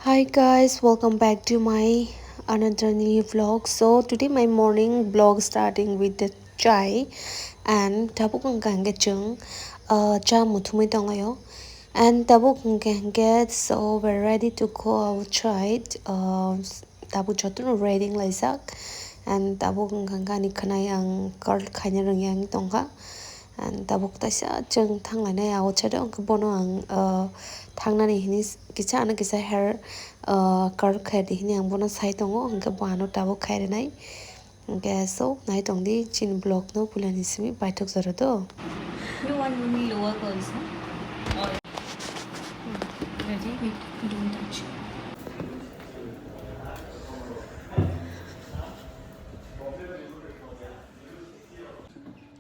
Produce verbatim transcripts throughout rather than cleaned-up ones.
Hi guys, welcome back to my another new vlog. So today my morning vlog starting with the chai and tabuk wngkha hwnkhe chwng, uh, cha muthumwi tonglaio and tabuk hwnkhe hwnkhe so we're ready to go outside. Uh, tabuk jotono ready wnglaijak and tabuk wngkha hwnkhe ani khwnai ang curl khaina rwngya wngwi tongkha. And tabuk kaisa chwng thanglainai, ah, o side o hwnkhe bono ang, ah, thangnani hini kisa ano kisa hair, ah, curl khaidi hini ang bono sai tongo, hwnkhe bo ano tabuk khai rwnai. Hwnkhe so nai tongdi chini vlog no puilani simi paithak jora do. You want me lower also? Or ready? Wait, don't touch.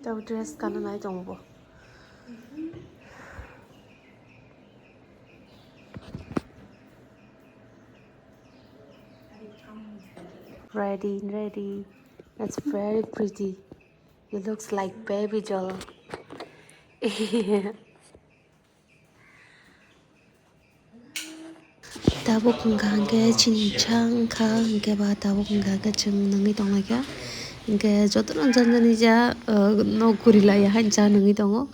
Tau dress kana nai tongo bo. Ready, ready. That's very pretty. You looks like baby doll. Tabuk wngkha hwnkhe chini cha wngkha, hwnkhe ba tabuk wngkha hwnkhe chwng nungwi tonglaikha. Hwnkhe jotono jani jani ja, uh, nok guri laiya hai cha nungwi tongo.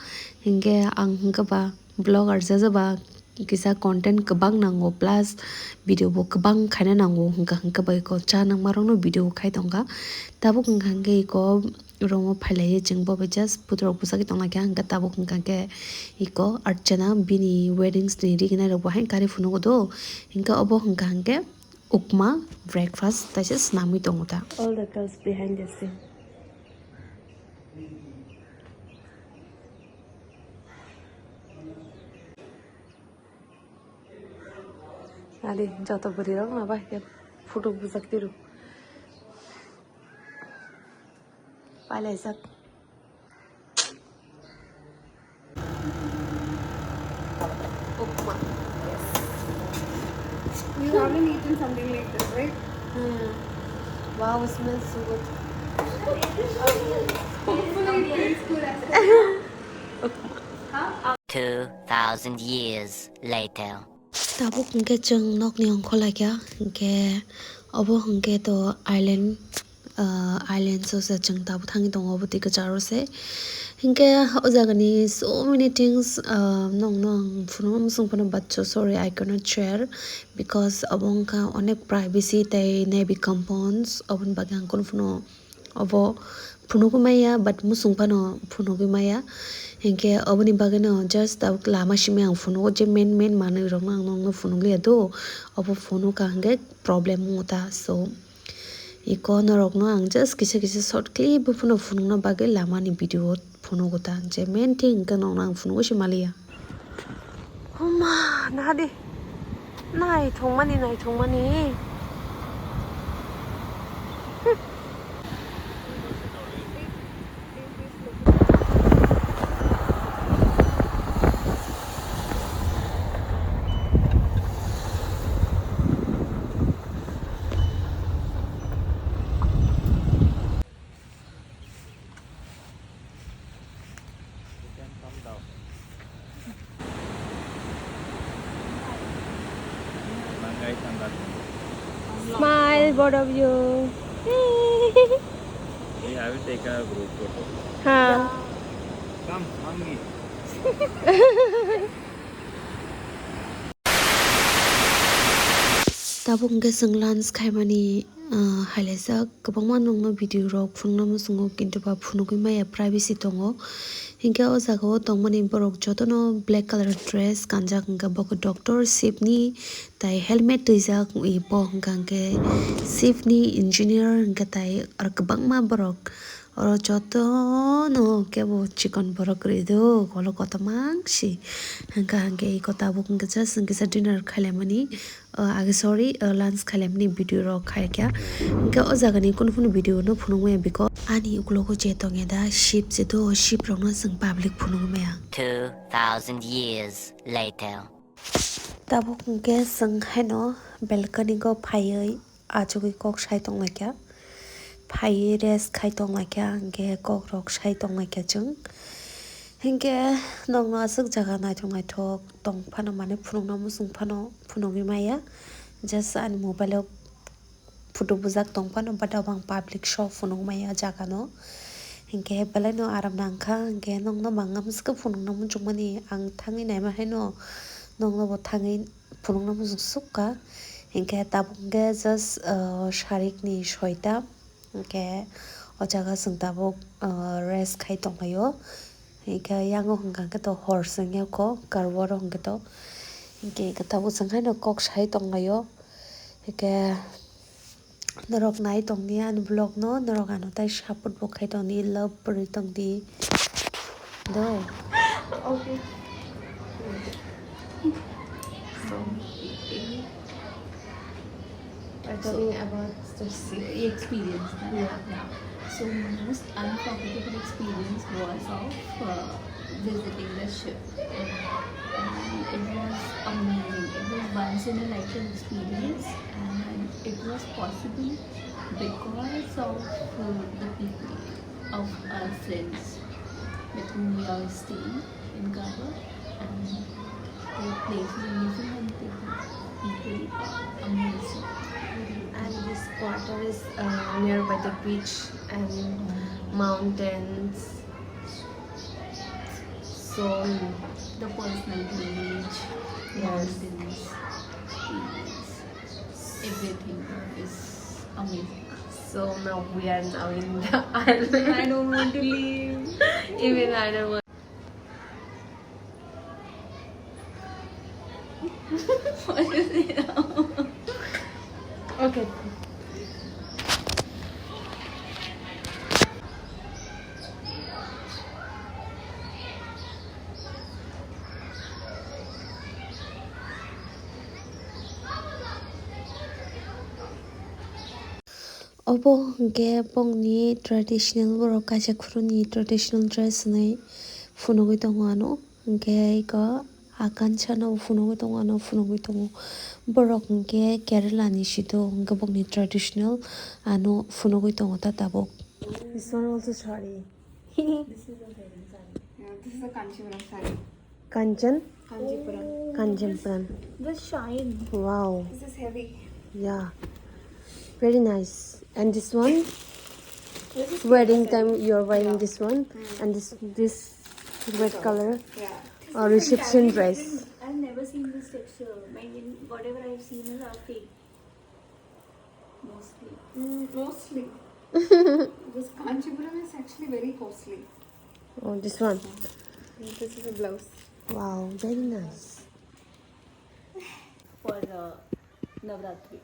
Hwnkhe ang hwnkhe ba vlogger jaja ba kisa content kwbang nango, plus video bo kwbang khaina nango, hwnkha hwnkhe ba eko cha nangmarokno video khai tongkha. Tabuk wngkha hwnkhe eko room o phailaiwi chwng bo bai just photo rok bwsagwi tonglaikha, hwnkhe tabuk hwnkha khe eko Archana bini weddings ni rignai rok bo haino kari phunugo do, hwnkhe obo hwnkha hwnkhe upma breakfast kaisa swnamwi tongo ta. All the girls behind the scene. Adi, joto bwrwi rok no bai khe photo bujak tiro. Pailaijak. Upma. Yes. You haven't eaten something like this, right? Hmm. Wow, it smells so good. Hopefully it tastes good as well. Upma. Two thousand years later. Tabuk hwnkhe chwng nokni ongkhor laikha, hwnkhe obo hwnkhe to island, ah, island sosa chwng tabuk thangwi tongo, obo twi kwcharo se. Hwnkhe o jagani so many things, ah, nokno ang phunukna muchung phano, but so sorry, I cannot share because obo wngkha onek privacy tei navy compounds, oboni bagwi ang kunu phano Obo phunugwi maya, but muchung phano phunugwi maya. Hinkhe oboni bagwino just tabuk lama simi ang phunugo, je main main manwi rokno ang nokno phunukliya do. Obo phunukha hinkhe problem wngo ta, so iko norokno ang just kisa kisa short clip bo phano phunukna bagwi lamani video phunugo ta, je main thing hinkhe nokno ang phunugwi se maliya. Homa, nahadi. Naithokmani, naithokmani. You can come down. Mangai Sandar. Smile, both of you. Yeah, I will take a group photo. Ha. Come, Mangi. Tabuk hwnkhe chwng lunch khaimani, ah, hailaijak. Kwbangma nokno video rok phunukna muchungo, kintu ba phunugwi maya, privacy tongo. Hinkhe o jaga o tongmani borok jotono black colour dress kanjak, hinkhe bo khe doctor, ship ni tai helmet twijak, bo hwnkha hinkhe ship ni engineer, hinkhe tai aro kwbangma borok. Oro jotono kebo chikon borok kwrwi do, ulo kotomang si. Hwnkha hinkhe iko tabuk hinkhe just hinkhe dinner khailaimani, o age sorry, o lunch khailaimani video rok khaikha. Hinkhe o jagani kunu kunu video no phunukmaya because ani uklogo je tongya da ship je do, ship rokno chwng public phunukmaya. Two thousand years later. Tabuk hinkhe chwng haino balcony go phaiwi achugwi kok sai tonglaikha, phaiwi rest khai tonglaikha, hinkhe kokrok sai tonglaikha chwng. Hinkhe nokno aswk jaga naithok naithok tong phano, mane phunukna muchung phano phunugwi maya. Just ani mobile o photo bujak tong phano, but abo ang public show phunuk maya jaga no. Hinkhe belai no aram nang kha, hinkhe nokno mangam swkhe phunuk na muchung mani, ang thangwi naima haino nokno bo thangwi phunuk na muchung suk kha. Hinkhe tabuk hinkhe just, uh, sarik ni soita. Hinkhe o jaga chwng tabuk, ah, rest khai tonglaio. Hinkhe yango hwnkha khe to hor se wngya kho, karwi oro hwnkhe to. Hinkhe tabuk chwng haino kok sai tonglaio. Hinkhe norok nai tongdi ani vlog no, norok ano tai support bo khai tongdi, love bo rwi tongdi. Do. Okay. So, we're talking about the experience, na? Yeah. Yeah. So, most unforgettable experience was of, uh, visiting the ship. And it was amazing. It was once in a lifetime experience, and it was possible because of, uh, the people, of our friends with whom we are staying in Garba, and the place is amazing and the people are amazing. And this quarter is, uh, nearby the beach and mountains. So, the personal village, yes, mountains, trees, everything is amazing. So now we are now in the island. I don't want to leave. Even I don't want. Okay. Obo hwnkhe bongni traditional, borok kaisa khuruni traditional dress hinwi phunugwi tongo ano. Hwnkhe eko akansha no phunugwi tongo, ano phunugwi tongo. Borok hwnkhe Kerala ni sido hwnkhe bongni traditional ano phunugwi tongo ta tabuk. This one also sari. This is a wedding sari. Yeah, this is a Kanchipuram sari. Kanchan? Kanchipuram. Kanchanpuram. This shine. Wow. This is heavy. Yeah. Very nice. And this one? This is wedding time you're wearing, yeah, this one. Mm. And this, this red color. Yeah. Or reception dress. I've never seen this texture. I mean, whatever I've seen is all fake. Mostly. Mm, mostly. Because Kanchipuram is actually very costly. Oh, this one. This is a blouse. Wow, very nice. For, uh, Navratri.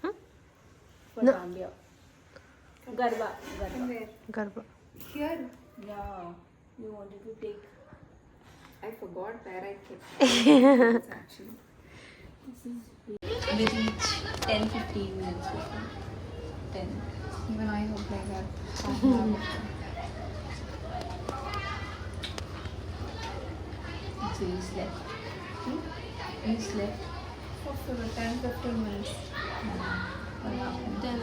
Huh? For no. Dandiya. Garba, Garba. Garba. Here? Yeah. You wanted to take. I forgot where I kept it. Actually. This is. We reach ten fifteen minutes before. Ten. Even I hope like that. Half an hour before. So you slept. Hmm? You slept. For ten fifteen minutes. What happened? Then